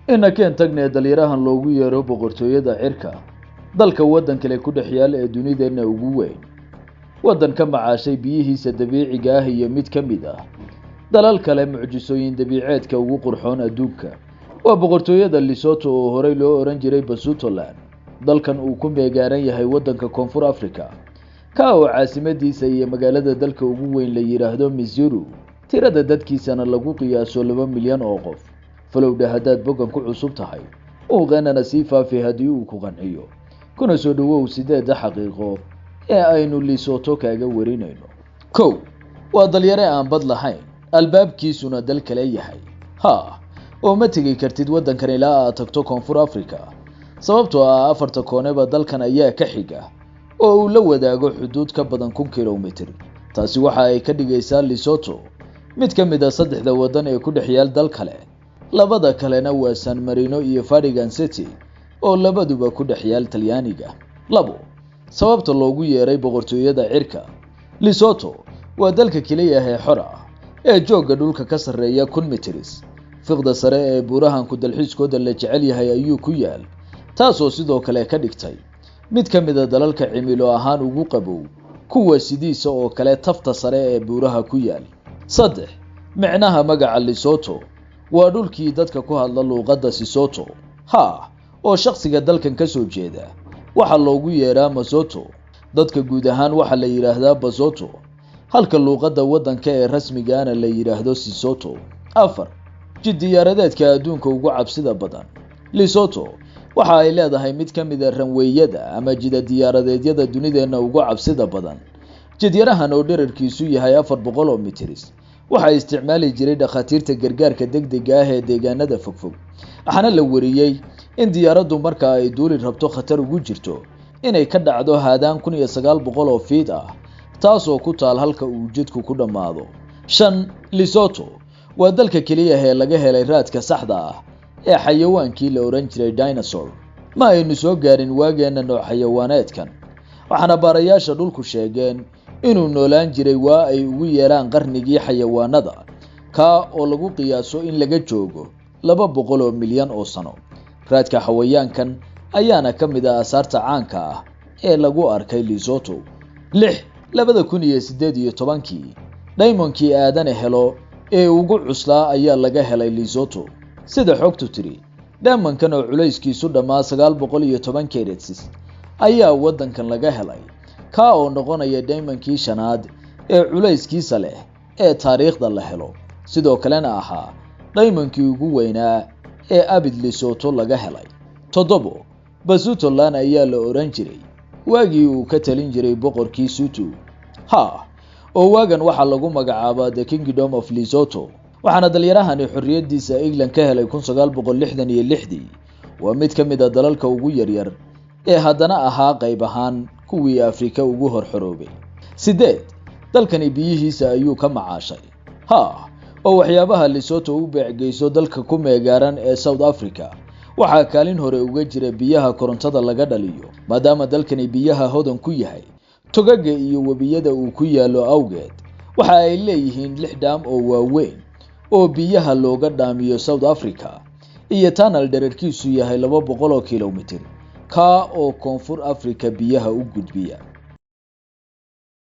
Inakeen tagnee dalyarahan loogu yeero boqortooyada cirka, dalka waddan kale ku dhex yaal ee dunideenna ugu weyn, waddan ka macaashay biyihiisa dabiiciga ah iyo mid ka mid ah dalal kale mucjisooyin dabiiceedka ugu qurxoon adduunka, waa boqortooyada Lesotho oo horey loo oran jiray Basutoland. Dalkan uu ku meegaaran yahay waddanka Koonfur Africa, ka oo caasimadiisa iyo magaalada dalka ugu weyn la yidhaahdo Maseru, tirada dadkiisana lagu qiyaaso 2 milyan oo qof. Falowdha haddaad boggan ku cusub tahay, muuqeenana sii faafi haddii uu ku qanciyo, kuna soo dhowow sideedda xaqiiqo ee aynu Lesotho kaaga warinayno. 1, waa dalyare aan bad lahayn, albaabkiisuna dal kale yahay. Ha, oo ma tegi kartid waddankan ilaa aad tagto Koonfur Africa, sababtoo ah afarta kooneba dalkan ayaa ka xiga oo uu la wadaago xuduud ka badan 1000 kilomitir. Taasi waxa ay ka dhigaysaa Lesotho mid ka mid a saddexda waddan ee ku dhex yaal dal kale. Labada kalena waa San Marino iyo Vatican City oo labaduba ku dhex yaal Talyaaniga. 2, sababta loogu yeeray boqortooyada cirka: Lesotho waa dalka keliya ee xor ah ee joogga dhulka ka sarreeya 1000 mitris. Fiqda sare ee buurahanku dalxiiskooda la jecel yahay ayuu ku yaal, taasoo sidoo kale ka dhigtay mid ka mid a dalalka cimilo ahaan ugu qabow kuwa sidiisa oo kale tafta sare ee buuraha ku yaal. 3, micnaha magaca Lesotho waa dhulkii dadka ku hadla luuqadda Sesotho. Ha, oo shakhsiga dalkan ka soo jeeda waxaa loogu yeeraa Masoto. Dadka guud ahaan waxaa la yidhaahdaa Basoto, halka luuqadda waddanka ee rasmigaana la yidhaahdo Sesotho. 4, jid diyaaradeedka adduunka ugu cabsida badan: Lesotho waxa ay leedahay mid ka mid a runway-yada ama jida diyaaradeedyada dunideenna ugu cabsida badan. Jidyarahan oo dherarkiisu yahay 400 oo mitris waxaa isticmaali jiray dhakhaatiirta gargaarka degdega ah ee deegaanada fogfog, waxaana la wariyey in diyaaraddu marka ay duuli rabto khatar ugu jirto inay ka dhacdo haadaan 1900 oo fiid ah, taasoo ku taal halka uu jidku ku dhammaado. 5, Lesotho waa dalka keliya ee laga helay raadka saxda ah ee xayawaankii la odhan jiray dinosaur. Ma aynu soo gaarin waageenna nooc xayawaaneedkan, waxaana baarayaasha dhulku sheegeen inuu noolaan jiray waa ay ugu yeeraan qarnigii xayawaanada, kaa oo lagu qiyaaso in laga joogo 200 oo milyan oo sano. Raadka xawayaankan ayaana ka mid ah asaarta caanka ah ee lagu arkay Lesotho. 6, 2018-kii dhaymonkii aadane helo ee ugu cuslaa ayaa laga helay Lesotho. Sida xogtu tiri, dhaymonkan oo culayskiisu dhammaa 910 carats ayaa waddankan laga helay, kaa oo noqonaya dhaymonkii shanaad ee culayskiisa leh ee taariikhda la helo, sidoo kalena ahaa dhaymonkii ugu weynaa ee abid Lesotho laga helay. 7, Basutoland ayaa la odhan jiray waagii uu ka talin jiray boqorkii Sutu. Ha, oo waagan waxaa lagu magacaabaa The Kingdom of Lesotho, waxaana dalyarahani xorriyaddiisa England ka helay 1966-dii. Waa mid ka mid a dalalka ugu yaryar ee haddana ahaa qayb ahaan kuwii Afrika ugu hor xoroobay. 8, dalkani biyihiisa ayuu ka macaashay. Ha, oo waxyaabaha Lesotho u beecgeyso dalka ku meegaaran ee South Africa waxaa kaalin hore uga jira biyaha korontada laga dhaliyo, maadaama dalkani biyaha hodan ku yahay togaga iyo webiyada uu ku yaallo awgeed. Waxa ay leeyihiin lix dhaam oo waaweyn oo biyaha looga dhaamiyo South Africa iyo tunnel dherarkiisu yahay 200 oo kilomitir, kaa oo Koonfur Africa biyaha u gudbiya.